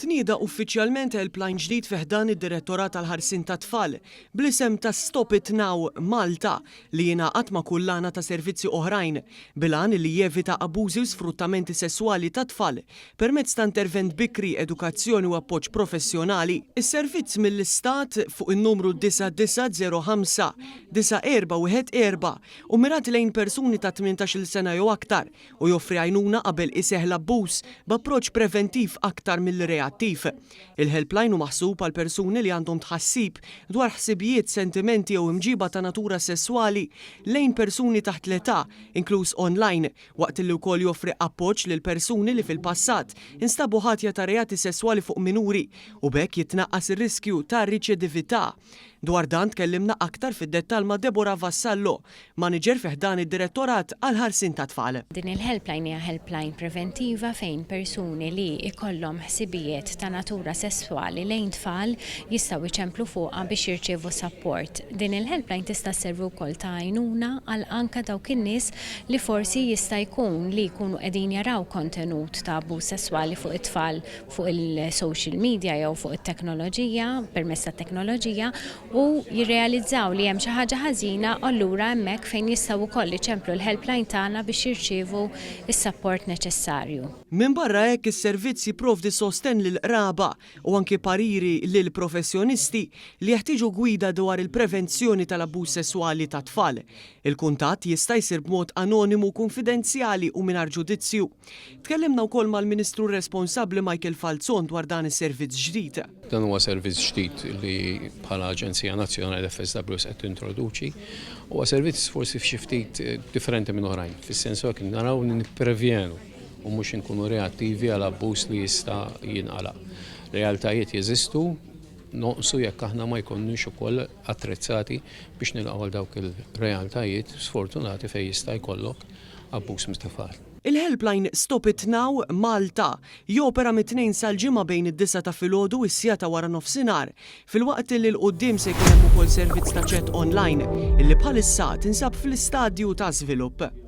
Tnieda uffiċjalment helpline ġdid fi ħdan id-Direttorat għall-Ħarsien tat-Tfal bl-isem ta' Stop It Now Malta li jingħaqad ma' kullana ta' servizzi oħrajn bil-għan li jevita abbużi u sfruttamenti sesswali tat-tfal permezz ta' intervent bikri, edukazzjoni u appoġġ professjonali. Is-servizz mill-Istat fuq in-numru 9905 9414 hu mirat lejn persuni ta' 18-il sena jew aktar u joffri għajnuna qabel iseħħ l-abbuż b'approċċ preventiv aktar milli reattiv. Il-helpline hu maħsub għal persuni li għandhom tħassib dwar ħsibijiet, sentimenti jew imġiba ta' natura sesswali lejn persuni taħt l-età, inkluż online, waqt li wkoll joffri appoġġ lil persuni li fil-passat instabu ħatja ta' reati sesswali fuq minuri u b'hekk jitnaqqas ir-riskju ta' riċedività. Dwar dan tkellimna aktar fid-dettall ma' Deborah Vassallo, Maniġer fi ħdan id-Direttorat għall-Ħarsien tat-Tfal. Din il-helpline hija helpline preventiva fejn persuni li jkollhom ħsibijiet ta' natura sesswali lejn tfal jistgħu jċemplu fuqha biex jirċievu sapport. Din il-helpline tista' sservi wkoll ta' għajnuna għal anke dawk in-nies li forsi jista' jkun li jkunu qegħdin jaraw kontenut ta' abbuż sesswali fuq it-tfal fuq il-social media jew fuq it-teknoloġija, permezz tat-teknoloġija, u jirrealizzaw li hemm xi ħaġa ħażina allura hemmhekk fejn jistgħu wkoll iċemplu l-helpline tagħna biex jirċievu s-sapport neċessarju. Minbarra hekk is-servizz jipprovdi sostenn lill-qraba u anki pariri lil professjonisti li jeħtieġu gwida dwar il-prevenzjoni tal-abbuż sesswali tat-tfal. Il-kuntatt jista' jsir b'mod anonimu, kunfidenzjali u mingħajr ġudizzju. Tkellimna wkoll mal-Ministru responsabbli Michael Falzon dwar dan is-servizz ġdid. Dan huwa servizz ġdid li bħala Aġenzija Nazzjonali l-FSWS qed tintroduċi. Huwa servizz forsi f'xi ftit differenti minn oħrajn, fis-sens hekk naraw li nipprevjenu u mhux inkunu reattivi għal abbuż li jista' jinqala'. Realtajiet jeżistu, nonqsu jekk aħna ma jkollniex ukoll attrezzati biex nilqgħu għal dawk il-realtajiet sfortunati fejn jista' jkollok abbuż mit-tfal. Il-helpline Stop It Now Malta jopera mit-Tnejn sal-Ġimgħa bejn id-disgħa ta' filgħodu u s-siegħa ta' waranofsinhar, filwaqt li 'l quddiem se jkun hemm ukoll servizz ta' chat online, illi bħalissa tinsab fl-istadju ta' żvilupp.